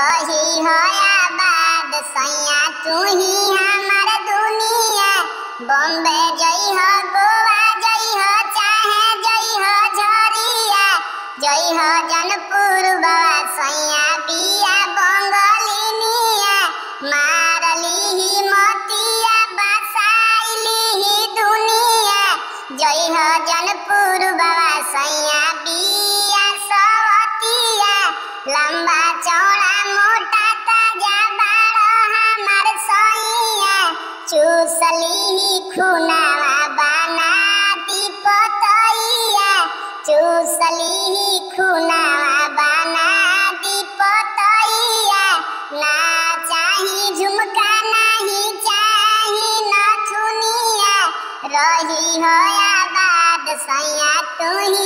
रही हो आबाद सैया तू ही हमार दुनिया। बॉम्बे जई हो गोवा जई हो चाहे जई हो झरिया, जई हो जनपुर बाबा सैया बिया बंगलिनिया। मारली ही मोतिया बसाइली ही दुनिया, जई हो जनपुर बाबा सैया बिया सवतिया। लंबा चौड़ा मोटा ताजा बाड़ो हमार सैया, चूसली ही खुनावा बना दी पतैया, चूसली ही खुनावा बना दी पतैया। ना चाही झुमका नहीं चाही नथुनिया, रही हो आबाद सैया तू ही